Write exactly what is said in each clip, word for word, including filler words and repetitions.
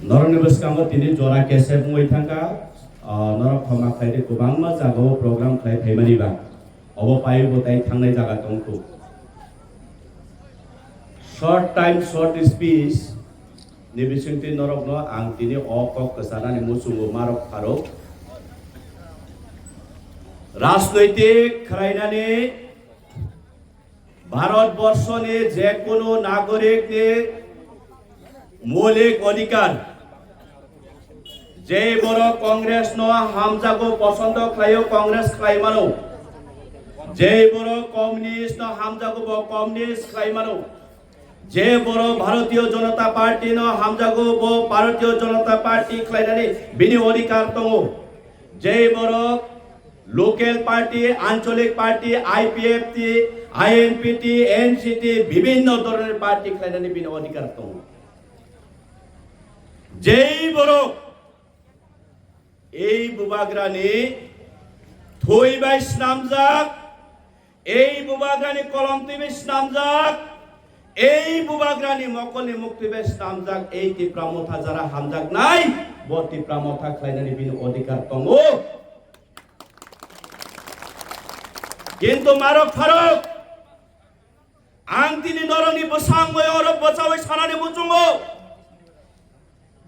Norokni bwskango tini jora kesep wngwi thangkha, ah, norok khoma khlai di, kwbangma jagao program khlai phaimani ba. Obo paibo tai thangnai jaga tongkhu. Short time, short speech ni bisingtwi norokno ang tini o kok kwchanani muchungo marok pharok. Rajnoitik khlainani Bharat borshoni je kono nagorikni moulik odhikar. Je borok Congress no hamjago, posondo khlaio, Congress khlai mano. Je borok Communist no hamjago, bo Communist khlai mano. Je borok Bharatiya Janata Party no hamjago, bo Bharatiya Janata Party khlainani bini odhikar tongo. Je borok local party, ancholik party, I P F T, I N P T, N C T, bibhinno dhoronor party khlainani bini odhikar tongo. Jei borok ei bubagrani thwi bai snamjak, ei bubagrani kolom twi bai snamjak, ei bubagrani mokolni muktwi bai snamjak, ei Tipra Motha jara hamjaknai, bo Tipra Motha khlainani bini odhikar tongo. Kintu marok pharok, ang tini norokni bwsang bai oro bwchaui sanani muchungo.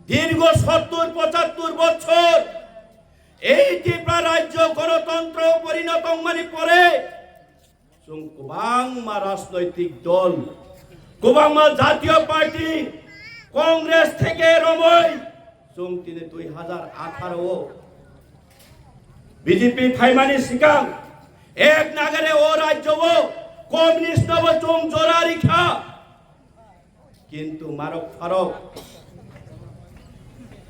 Dirgo sottur pochattur bochor ei Tripura rajyo gonotontro porinoto wngmani pore chwng kwbangma rajnoitik dol, kwbangma jatiyo party, Congress theke romwi chwng tini dui hajar atharo o B J P phaimani swkang ek nagare o rajyo o communist no bo chwng jora rikha. Kintu marok pharok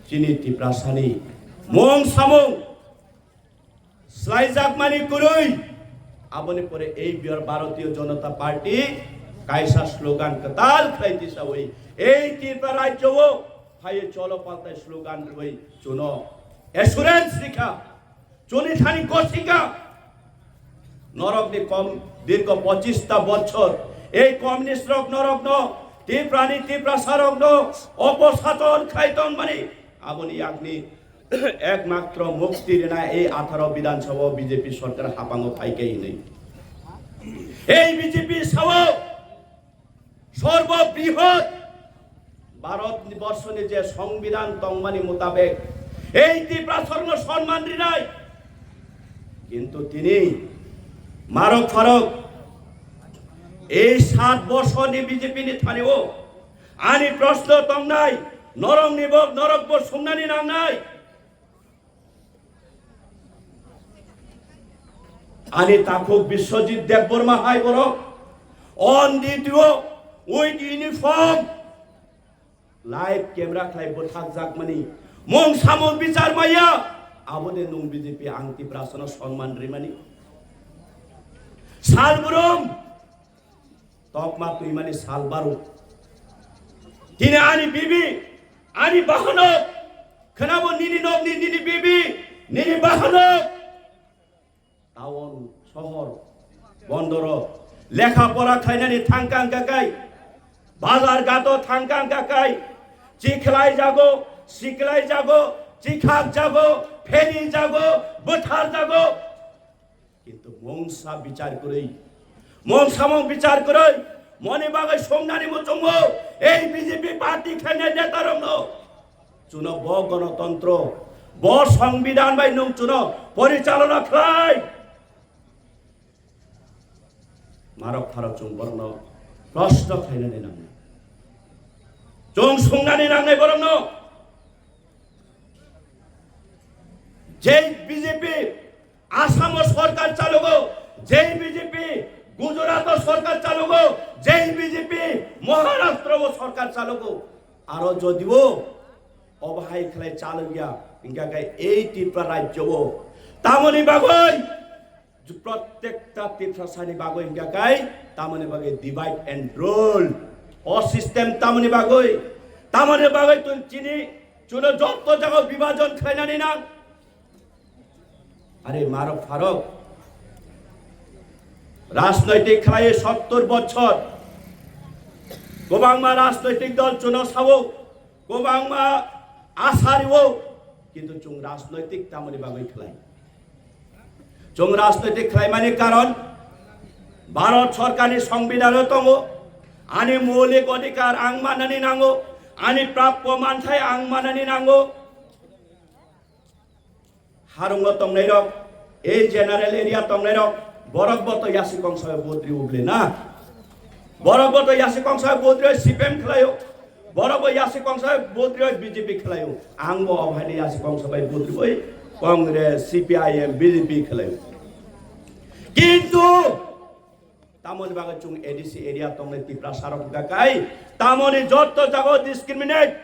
chini Tiprasani mung samung swlaijakmani kwrwi, aboni pore ei biyor Bharatiya Janata Party kaisa slogan kwtal khlai tisawi ei Tripura rajyo o phaiwi cholo paltai slogan rwi chuno assurance rikha, chuni thani gosika. Norokni kom dirgo pochista bochor ei communist rok norokno Tiprani Tiprasa rokno oposachon khai tongmani, aboni yakni ekmatro mukti rina ei atharo Bidhan Sabha B J P sorkar hapango phaikhe hinwi. Ei B J P sao sorbo brihot Bharat borshoni je Songbidan tongmani mutabek ei Tiprasarokno sonman rinai. Kintu tini marok pharok ei sat borshoni B J P ni thani o ani proshno tongnai, norokni bo, norok bo sungnani nangnai. Ani takhuk Biswajit Debbarma hai borok on duty o with uniform live camera khlai bwthakjakmani mung samung bichar maya, aboni nung B J P ang Tiprasano sonman rimani? Salbrum tokma twimani sal baro. Tini ani bibi, ani bahanok, khnabo nini nokni nini bibi, nini bahanok. Town, sohor, bondoro lekha pora khlainani thangkang kakai, bazar gato thangkang kakai, chikhlai jago, siklai jago, chikhak jago, pheni jago, bwthar jago. Kintu mungsa bichar kwrwi, mungsa mung bichar kwrwi, moni bagwi songnani muchungo ei B J P party khainai netarokno chuno bo gonotontro, bo songbidan bai nung chuno porichalona khlai. Marok pharok chwng borokno proshno khlainani nangnai. Chwng sungnani nangnai borokno. Jei B J P Assamo sorkar chalogo, jei B J P Gujarato sorkar chalogo, jei B J P Maharashtro o sorkar chalogo. Aro jodibo obo hai khlai chalokya, hinkha khe ei Tripura rajyo o tamoni bagwi, prottekta Tiprasani bagwi hinkha khe tamoni bagwi divide and rule o system tamoni bagwi, tamoni bagwi tun chini chuno jotto jaga bibhajon khlainani nang. Are marok pharok rajnoitik khlai sottur bochor, kwbangma rajnoitik dol chuno sao, kwbangma Asari o, kintu chwng rajnoitik tamoni bagwi khlai. Chwng rajnoitik khlaimani karon Bharat sorkarni songbidhano tongo, ani moulik odhikar ang manani nango, ani prapyo manthai ang manani nango. Harungo tongnairok, ei general area tongnairok, borok bo to yasi kongsa budri uble na. Borok bo to yasi kongsa budri C P M khlaio. Borok bo yasi kongsa budri B J P khlaio. Ang bo obaini yasi kongsa bai budri bai Congress, C P I M, B J P khlaio. Kintu tamoni bagwi chwng A D C area tongnai Tiprasa rok wngkha kai tamoni jotto jago discriminate.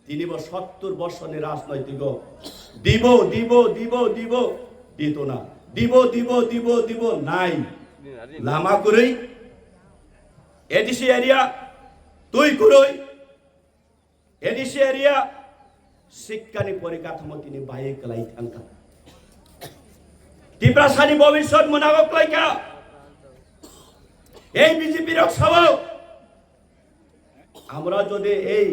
Tini bo sottur bosorni rajnoitiko dibo, dibo, dibo, dibo, ditona. Dibo, dibo, dibo, dibo, nai. Lama kwrwi, A D C area, twi kwrwi, A D C area, sikkani porikathomo tini bai kwlai thangkha. Tiprasani bobiswt mwnago kwlaikha. Ei B J P rok sao, আমরা যদি এই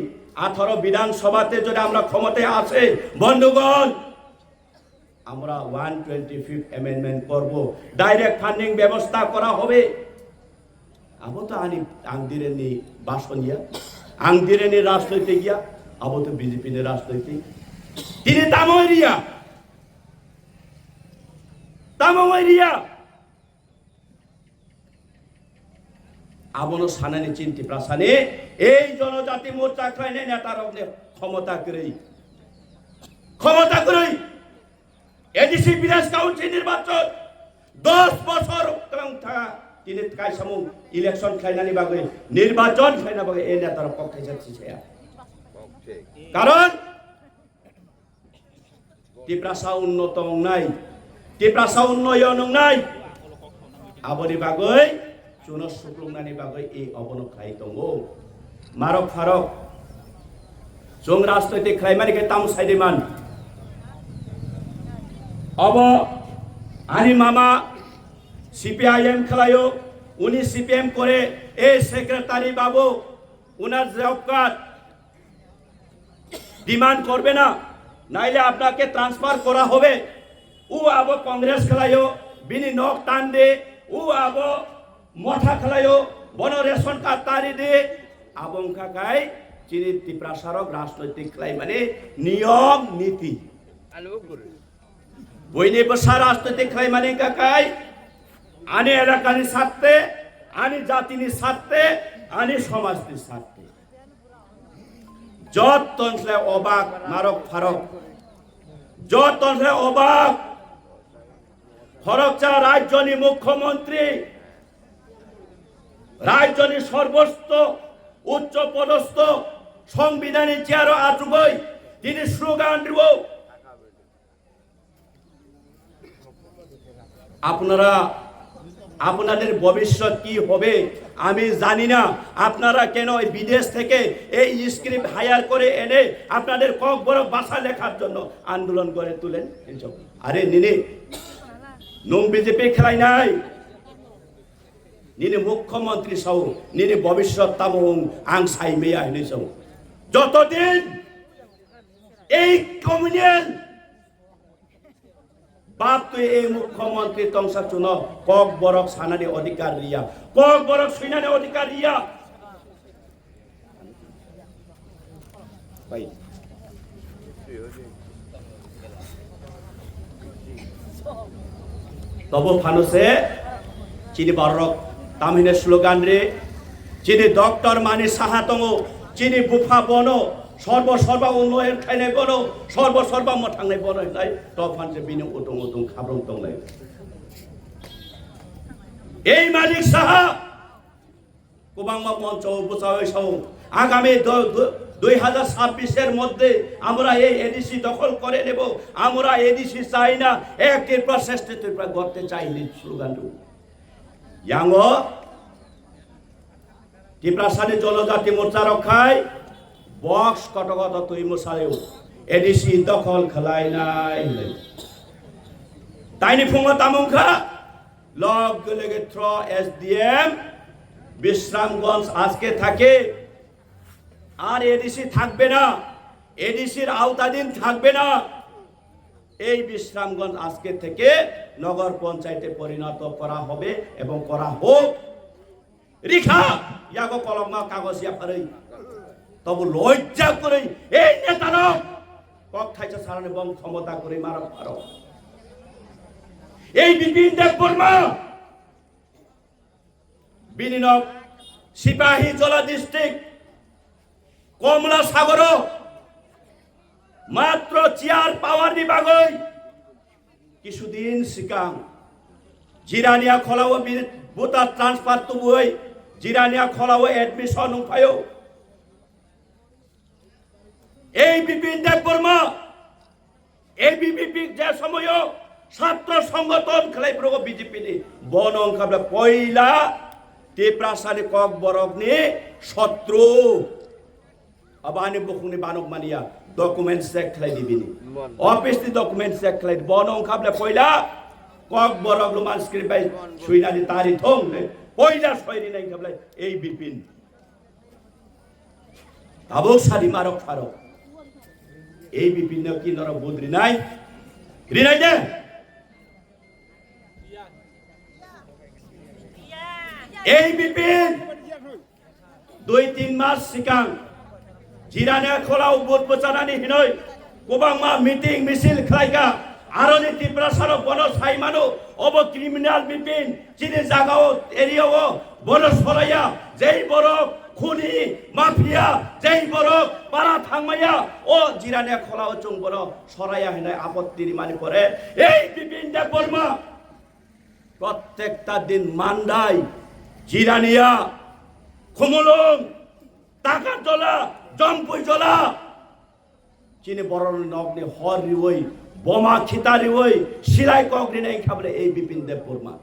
আঠারো বিধানসভাতে যদি আমরা ক্ষমতায় আসে, বন্ধুগণ, আমরা ওয়ান টোয়েন্টি ফিফথ অ্যামেন্ডমেন্ট করব, ডাইরেক্ট ফান্ডিং ব্যবস্থা করা হবে। Abo to ani ang direni bason ya, ang direni rajnoitik ya, abo to B J P ni rajnoitik. Tini tamo area, tamo area. Abono sanani chin Tiprasani ei Jonojati Morcha khlainai netarokni khomota kwrwi. Khomota kwrwi. A D C Village Council nirbachon dos bosor kwlang tha tini kaisamung election khlainani bagwi, nirbachon khlaina bagwi ei netarok kok thaisa thisaya. Karon Tiprasa unnoto wngnai, Tiprasa unnoyon wngnai, aboni bagwi chuno sukluknani bagwi i obono khlai tongo. Marok pharok, chwng rajnoitik khlaimani khe tamo sai di man. Obo ani mama C P I M khlaio, uni C P M kore, e secretary babu, unar job card, demand করবে না, নাইলে আপনাকে ট্রান্সফার করা হবে। ও আবো কংগ্রেস খেলাইও, বিনি নখ টান দে, ও আবো মথা খেলাইও, বনো রেশন কার্ড তারি দে, আবো অংখা খাই চিনি তিপ্রাসারক রাজনৈতিক খেলাই মানে নিয়ম নীতি। Buini bwsa rajniti khlaimani kakai, ani elakani sarte, ani jatini sarte, ani somajni sarte. Jotton khlai obak marok pharok. Jotton khlai obak. Khoroksa rajyoni mukhyamantri, rajyoni sorbostho uchcho podosto songbidhani chair-o achugwi tini slogan rwo. আপনারা, আপনাদের ভবিষ্যৎ কি হবে আমি জানি না। আপনারা কেন এই বিদেশ থেকে এই স্ক্রিপ্ট হায়ার করে এনে আপনাদের ককবরক ভাষা লেখার জন্য আন্দোলন গড়ে তুলেন? এইসব। আরে নিনি, nung B J P khlainai, nini mukhyamantri sao, nini bobiswt tamo wng ang sai maya hinwi sao. Jotodin ei communal Bap twi ei mukhyamantri tongsa chuno kok borok sanani odhikar riya, kok borok swinani odhikar riya. Bai. Tobo phano se chini borok tamhine slogan ri, chini doctor mani saha tongo, chini bupha bono, sorbo sorba unnoyon khainai bono, sorbo sorba mwthangnai bono hinai, to phan se bini utung utung khabrong tonglai. Ei Manik Saha, kwbangma moncho bwchawi sao, agami do-, do-, dui hajar sabbish er moddhe amra ei A D C dokhol kore nebo, amra A D C chai na, ek Tripura shreshtho Tripura gorte chai hinwi slogan rwo. Yango Tiprasani Jonojati Morcha rok khai box koto koto twi mwsai o, A D C dokhol khlai nai hinwi. Taini phungo tamo wngkha, log lege thro S D M Bisramganj ajke thake, ar A D C thakbe na. এডিসির আওতাধীন থাকবে না। এই বিশ্রামগঞ্জ আজকে থেকে নগর পঞ্চায়েতে পরিণত করা হবে এবং করা হোক। Rikha, yago kolokma kagoj yapharwi. Tobo lojja kwrwi, ei netarok kok thaisa sarani bong khomota kwrwi marok pharok. Ei Bipin Debbarma, bini nok Sipahi Jola district, Komla Sagoro, matro chair power ni bagwi kisudin sikang Jirania Kholao bini voter transfer tubui Jirania Kholao admission wngphaio. Ei Bipin Debbarma, A B V P je somoyo satro songoton khlai progo B J P ni, bono wngkha bole poila Tiprasani Kokborokni sotru. Abo ani bukhukni banok mania, documents check khlai di bini. Office ni documents check khlai di. Bono wngkha bole poila Kokborok Roman script bai suinani tari thung, poila soirinai wngkha bole ei Bipin. Tabuk sadi marok pharok. Ei Bipin no ki norok vote rinai? Rinai de? Ei Bipin dui tin mas sikang Jirania Kholao vote bwchanani hinoi kwbangma meeting misil khlaika. Aroni Tiprasarok bono sai mano, obo criminal Bipin, chini jagao, area o bono soraya, jei borok khuni, mafia, jei borok para thangmaya, o Jirania Kholao chwng bono soraya hinoi apotti rimani pore, ei Bipin Debbarma, prottekta din Mandai, Jirania, Khumulwng, Takarjola, Jompuijola, chini borokni nokni hor riwi, boma khita riwi, silai kok rinai wngkha bole ei Bipin Debbarma.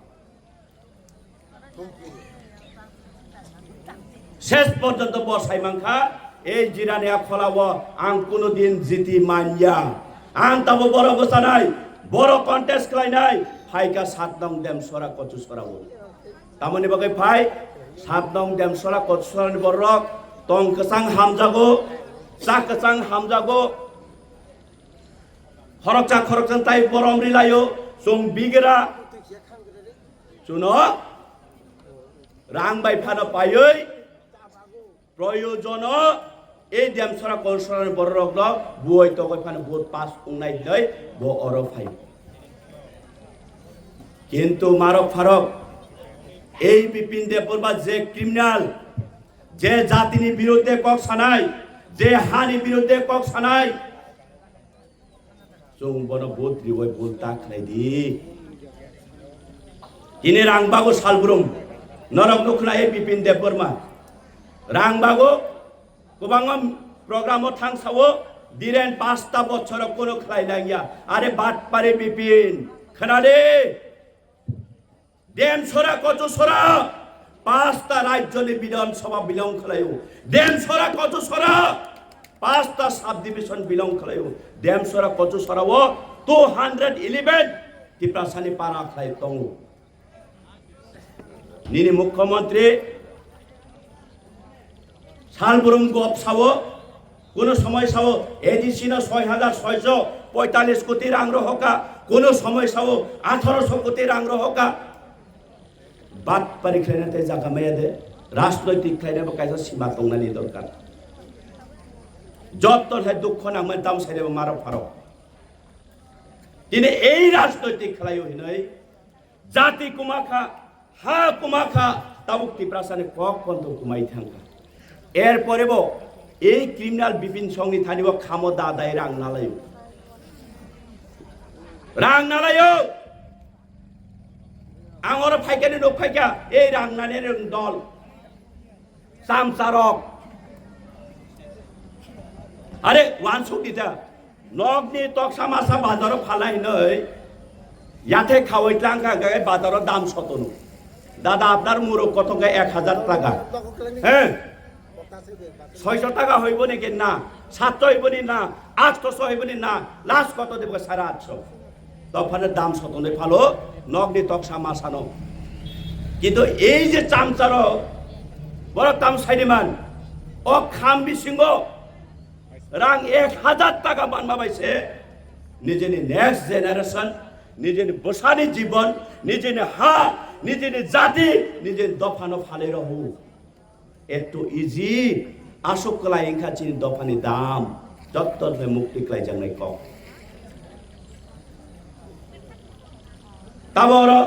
Ses porjonto bo sai mankha, ei Jirania Kholao ang kuno din jiti manya. Ang tabo borok bwchanai, borok contest khlainai, phaikha sat nong Demsora Kochusora o. Tamoni bagwi phai, sat nong Demsora Kochusora ni borok tong kwchang hamjago, cha kwchang hamjago, khoroksa khoroksa tai borom rilayo, chwng bigra, chuno rang bai phano paiwi, proyojono ei Demsora Kochusora ni borok rok no buoi togoi phano vote pass wngnai hinoi bo oro phai. Kintu marok pharok ei Bipin Debbarma je criminal, je jatini biruddhe kok sanai, je hani biruddhe kok sanai, chwng bono vote riwi bul ta khlai di. Tini rang bago salbrum, norok nukhna ei Bipin Debbarma. Rang bago kwbangma program o thang sao, diren pasta bochoro kuno khlai nangya. Are batpari Bipin, khna de. Demsora Kochusora pasta rajyoni Bidhan Sabha belong khlaio. Demsora Kochusora pasta subdivision belong khlaio. Demsora Kochusora o two hundred eleven Tiprasani para khlai tongo. Nini Mukhyamantri Salbrum gop sao, kuno somoi sao A D C no soi hajar soiso poitalis koti rang rohoka, kuno somoi sao atharo so koti rang rohoka. Batpari khlaina tei jaga maya de, rajnoitik khlaina bo kaisa sima tongnani dorkar. Jotto hai dukho nangmani tam saide bo marok pharok. Tini ei rajnoitik khlaio hinoi jati kumakha, ha kumakha, tabuk Tiprasani kok ponto kumai thangkha. Erpore bo ei criminal Bipin Songni thani bo khamo da dai rang nalaio. Rang nalaio. Ang oro phaikani nuk phaikha, ei rang nani rang dol. Chamcharok. Are, wansuk dita. Nokni toksa masa bazaro phalai hinoi. Yathe khawai tlangkha, hwnkhe bazaro dam sotono. Dada, apnar muruk koto hwnkhe ek hajar taka. He? Soiso taka hoibo ni ke na? Satso hoibo ni na? Atso hoibo ni na? Last koto dibo? Sare atso. Tophano dam sotonwi phalo nokni toksa masano. Kintu ei je chamcharo borok tam sainiman, o kham bisingo rang ek hajar taka manma bai se nijini next generation, nijini bwsani jibon, nijini ha, nijini jati, nijini dophano phalwi rw. Eto easy, aswk kwlai wngkha chini dophani dam, jotto mukti kwlaijaknai kok. Tamo oro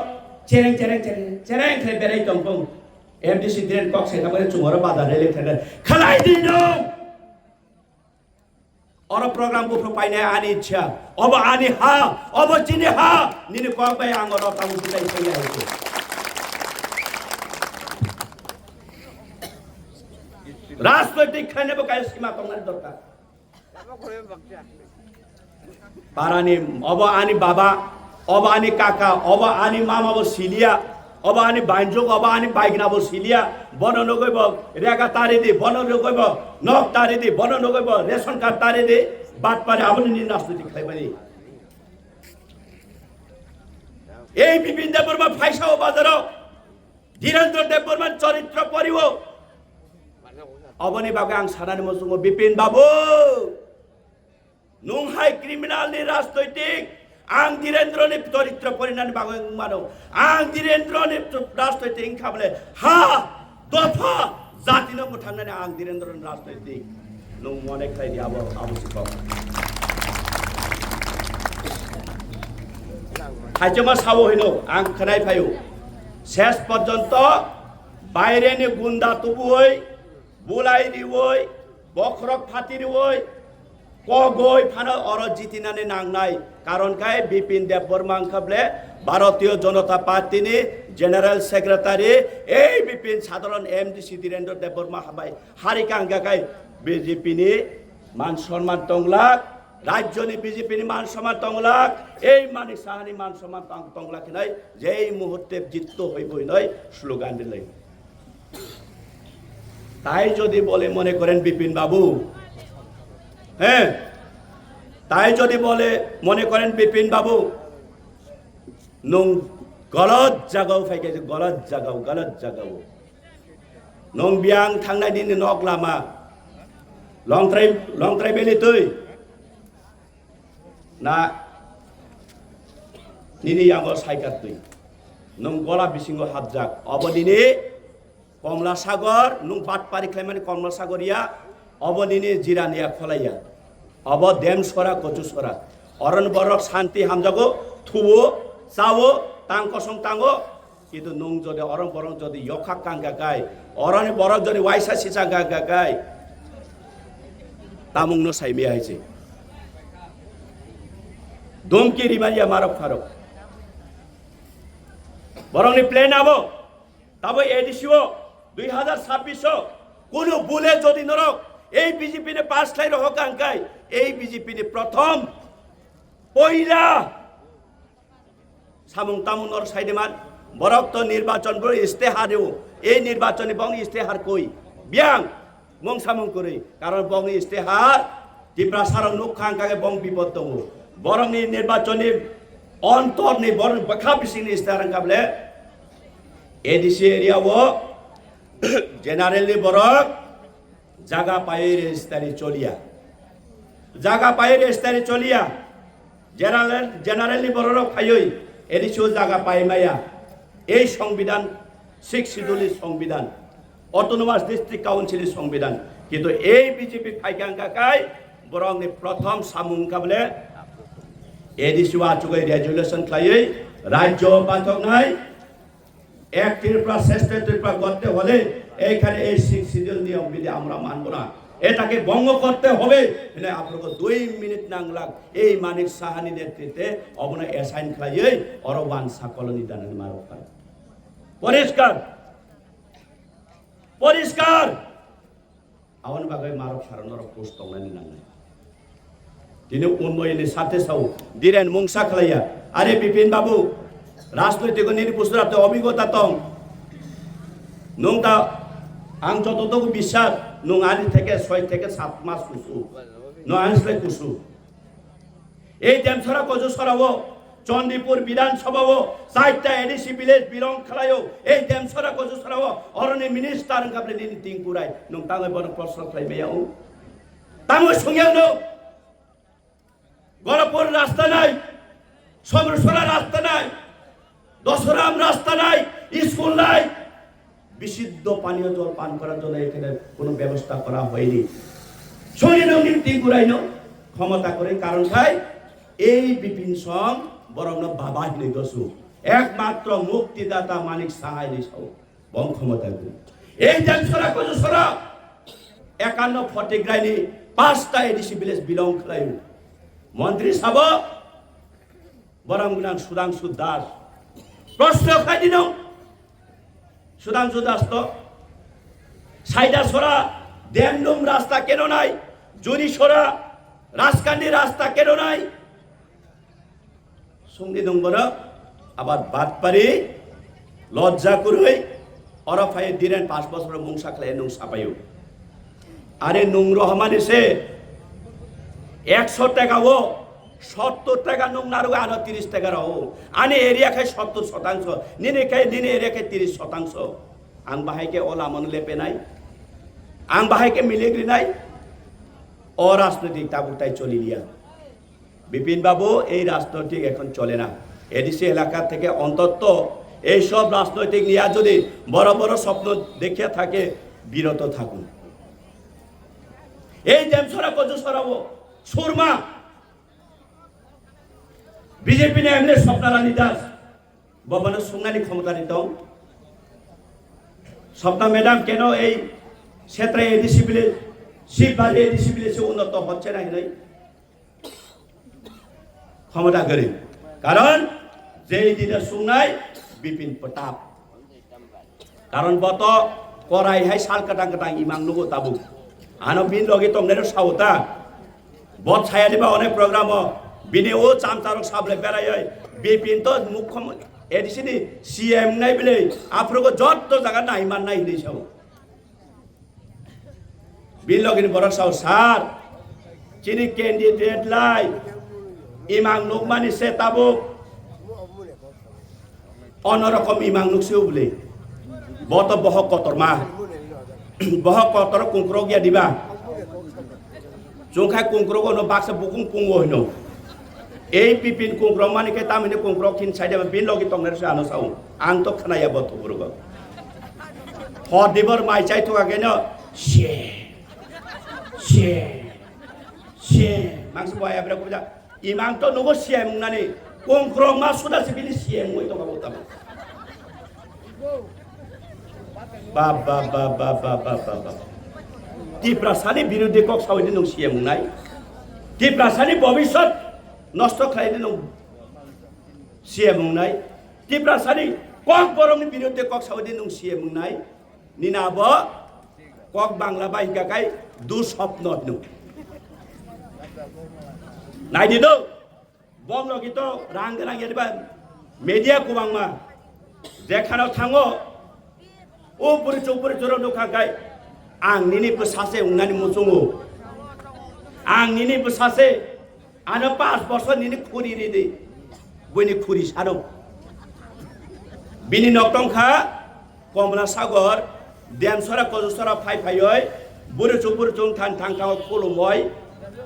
chereng chereng chereng chereng khe berai tongphung. M D C drain kok sai tamo chwng oro bazar rele khe khalai di no. Oro program buphuru painai ani ichha. Obo ani ha, obo chini ha. Nini kok bai ang oro tamo butai sai ya haiku. Rajnoitik khainai bo kaisa sima tongnani dorkar. Parani obo ani baba, obo ani kaka, obo ani mama bo siliya, obo ani banjok, obo ani baigna bo siliya. Bono nugwi bo rega tari di, bono nugwi bo nok tari di, bono nugwi bo ration card tari di. Batpari aboni ni rajniti khlaimani. Ei Bipin Debbarma phaisa o bazaro Dhirendra Debbarma choritro poriwo. Aboni bagwi ang sanani muchungo Bipin babu. Nwng hai criminal ni rajnoitik, ang Dhirendra ni choritro porinani bagwi wng mano. Ang Dhirendra ni rajnoitik wngkha bole ha, dopha, jati no mwthangnani ang Dhirendra ni rajnoitik. Nwng mone khlai di abo, abo si kok. Khaitoma sao hino, ang khnai phaio. Ses porjonto baire ni gunda tubuoi, bulai rioi, bokhorok phati rioi, kogoi phano oro jitinani nangnai. Karon khe Bipin Debbarma wngkha bole Bharatiya Janata Party ni General Secretary, ei Bipin sadharon M D C Dhirendra Debbarma habai hari kangga kai B J P ni man sonman tonglak, rajyo ni B J P ni man sonman tonglak, ei Manik Saha ni man sonman tong-, tonglak hinai jei muhurte jitto hoibo hinai slogan dilai. তাই যদি বলে মনে করেন বিপিন বাবু, হ্যাঁ, তাই যদি বলে মনে করেন বিপিন বাবু, nung galat jagao phaikha, galat jagao, galat jagao. Nung biyang thangnai nini nok lama, Longtrai, Longtrai Valley twi, na nini yango cycle twi. Nung gola bisingo hapjak. Obo nini Komla Sagor, nung bat pari khlaimani Komla Sagor ya. Obo nini Jirania kholai ya. Obo Demsora, Kochusora. Oron borok santi hamjago, thuo, chao, tang kosong tango. Kintu nung jodi oron borok jodi yokha kangka kai, oroni borok jodi waisa sisa kangka kai, tamungno saimaya hai se. Domki rimaya marok pharok. Borokni plan abo, tabo A D C o dui hazar sabbish o kunu bule jodi norok ei B J P ni pass khlai rohok kangkai, ei B J P ni prothom poila Samung tamung nor saideman, borok to nirbachon bo istehar o, ei nirbachon ni bong istehar koi, biang, mung samung kori, karon bong ni istehar, Tiprasa rok nuk khang kage bong bipod tongo, borok ni nirbachon ni ontor ni borok ni bwkha bising ni istehar wngkha bole, A D C area o, general ni borok, Jaga paiwi registry choliya. Jaga paiwi registry choliya. General, general ni bororok phaiwi A D C o jaga pai maya. Ei Songbidan, Sixth Schedule ni Songbidan, Autonomous District Council ni Songbidan. Kintu ei B J P phaikha wngkha kai borokni prothom samung wngkha bole A D C o achugwi resolution khlaiwi rajyo bathoknai. এক ত্রিপুরা শ্রেষ্ঠ ত্রিপুরা গড়তে হলে এইখানে এই six schedule নিয়ম বিধি আমরা মানব না, এটাকে ভঙ্গ করতে হবে। এনে আপনাকে দুই মিনিট নাংলাক এই মানিক সাহানি নেতৃত্বে অবনা অ্যাসাইন খাইয়ে অরো ওয়ান সাকলনি দানানি মারো খান। পরিষ্কার, পরিষ্কার। Aboni bagwi marok saro norok post tongnani nangnai. Tini unnoyonni sarte sao, Dhiren mungsa khlaiya. Are Bipin babu, rajnoitiko nini buswrapte obhigota tong. Nwng ta, ang jototogo biswas, nwng ani theke soi theke sat mas kusu. Nwng ani slai kusu. Ei Demsora Kochusora o, Chandipur Bidhan Sabha o, chaita A D C village belong khlai o, ei Demsora Kochusora o, oroni minister wngkha bole nini tingkurai, nwng tangwi bono prosno khlai maya o? Tamo sungya no. Gorapur rasta nai, Somrusora rasta nai, Dosoram rasta nai, school nai, বিশুদ্ধ পানীয় জল পান করার জন্য এখানে কোনো ব্যবস্থা করা হয়নি। শরীর নিয়ে তিগুরাইনো ক্ষমতা করে, কারণ খাই এই বিপিন সং বরং বাবা হিনে গসু একমাত্র মুক্তিদাতা মানিক সাহায় নিশাও বং ক্ষমতা করে। এই যে সরা কত সরা একান্ন ফটিক রাইনি পাঁচটা এডিসি ভিলেজ বিলং খালাইও মন্ত্রী সাব বরং গুনান সুধাংশু দাস প্রশ্ন খাই দিন সুধাংশু দাস তো সাইডা সরা দেমডুম রাস্তা কেন নাই? জুরি সরা রাজকান্দি রাস্তা কেন নাই? Sungni nung borok abar batpari lojja kurui oro phai diren pas bosor mungsa khlai nung sapaio. Are nung rohmani se ekso taka o sottor taka nung narugo ano tiris taka roho. Ani area khai sottor sotangso, nini khai nini area khai tiris sotangso. Ang bahai ke o lamano lepenai, ang bahai ke miligrinai, o rajnoitik tabuk tai cholilia. Bipin বাবু, এই রাজনৈতিক এখন চলে না। এডিসি এলাকা থেকে অন্তত এইসব রাজনৈতিক নিয়ে যদি বড় বড় স্বপ্ন দেখিয়া থাকে, বিরত থাকুন। এই দেমসরা কচুসরাও সুরমা বিজেপি নে এমনি স্বপ্নারানী দাস ভবনে সুংনানি ক্ষমতা নিতং। স্বপ্না ম্যাডাম কেন এই সেত্রা এডিসি ভিলেজ, শিববাড়ি এডিসি ভিলেজে উন্নত হচ্ছে না, নাই? ক্ষমতা করি। কারণ যেই দিনে শুনাই বিপিন প্রতাপ। কারণ বত করাই হাই সাল কাটাং কাটাং ইমাং নুগো তাবু। আনো বিন লগে তংনের সাউতা। বত সায়া দিবা অনেক প্রোগ্রাম বিনে ও চামচারক সাবলে বেড়াই বিপিন তো মুখ্যমন্ত্রী এডিসি নি সিএম নাই বিলে আফ্রোগো যত জায়গা নাই মান নাই হিনে Sau. Bilogini borok sao, "Sir, chini candidate lai imang nukmani se tabuk ono rokom imang nuksio bwle. Bo to bohok kotorma. Bohok kotor kungkrok ya diba? Chungkhai kungkrok ono baksa bukung pungo hino." Ei bipin kungkrok mani khe tamini kungkrok khin saide bin logi tongnai se ano sao. Ang to khnaya bo thuburugo. Hor dibor mai chai thuka keno, "Sie, sie, sie." Mangsa bo ayabra kuja. Imang to nugo sie mungnani. Kongkrong ma suda si bini sie mungoi to kabo tamo. Ba, ba, ba. Tiprasani biruddhe kok sawi di nung sie mungnai. Tiprasani bobisot nosto khlai di nung sie mungnai. Tiprasani kok borokni biruddhe kok sawi di nung sie mungnai. Nini abo kok Bangla bai hingka kai dusopno hino. Naidi do, bok logi to rang gwnang ya diba media kubangma jekhano thango, o bwrwi chuk bwrwi choro nukha kai ang nini bwsase wngnani muchungo, ang nini bwsase. Ano pas bosor nini khuri ridi. Buini khuri sano. Bini nok tongkha Komla Sagor, Demsora Kojusora phai phaioi, bwrwi chuk bwrwi chuk thang thang thang khulumoi,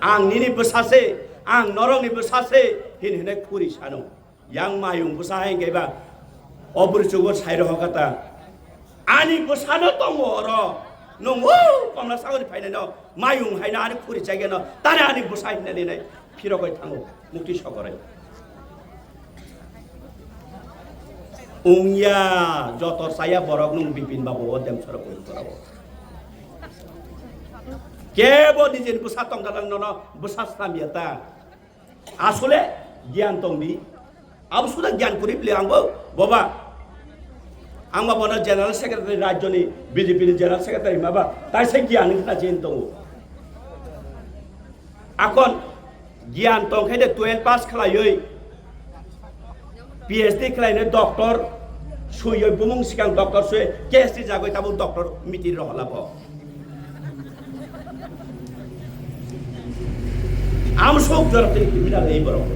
ang nini bwsase, ang norokni bwsase, hin hinai khuri sano. Yang mayung bwsa hai hwnkhe ba, o bwrwi chugo sai rohor kha ta. Ani bwsano tongo oro. Nwng o Komla Sagorni phainaino mayung haino ani khuri chaigeno tani ani bwsa hinani nai phirogwi thango mukti sogorai. Wngya joto chaya borok nwng Bipin babu o Demsora Kojusora o. Kebo nijeni bwsa tongkha nono bwsa slamya ta. Asole giyan tongdi. Abo suda giyan kuri bile angbo boba. Angba bono general secretary rajyoni B J P ni general secretary maba. Tai se giyan ni khna chen tongo. Akon giyan tong khe de twelve pass khlaioi. P H D khlainai doctor suyoi bumung sikang doctor suyoi K S T jagoi tabuk doctor mitir rohola bo. Amsuk jorok tini criminal ei borok.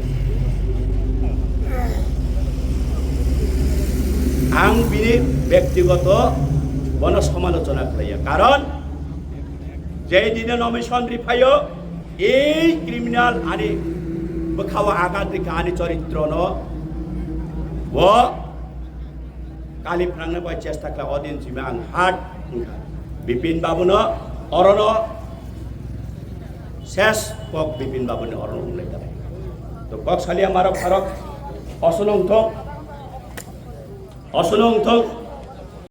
Ang bini bektigoto bono somalochona khlaiya. Karon jei dine nomination riphaio, Ei criminal ani bwkhao agat rikha ani choritrono o kali phrangna bai chesta khlai o din simi ang hat wngkha. Bipin Babuno orono ses kok Bipin Babuni orono wnglai dalai. To kok salia marok pharok osono wngthok, osono wngthok.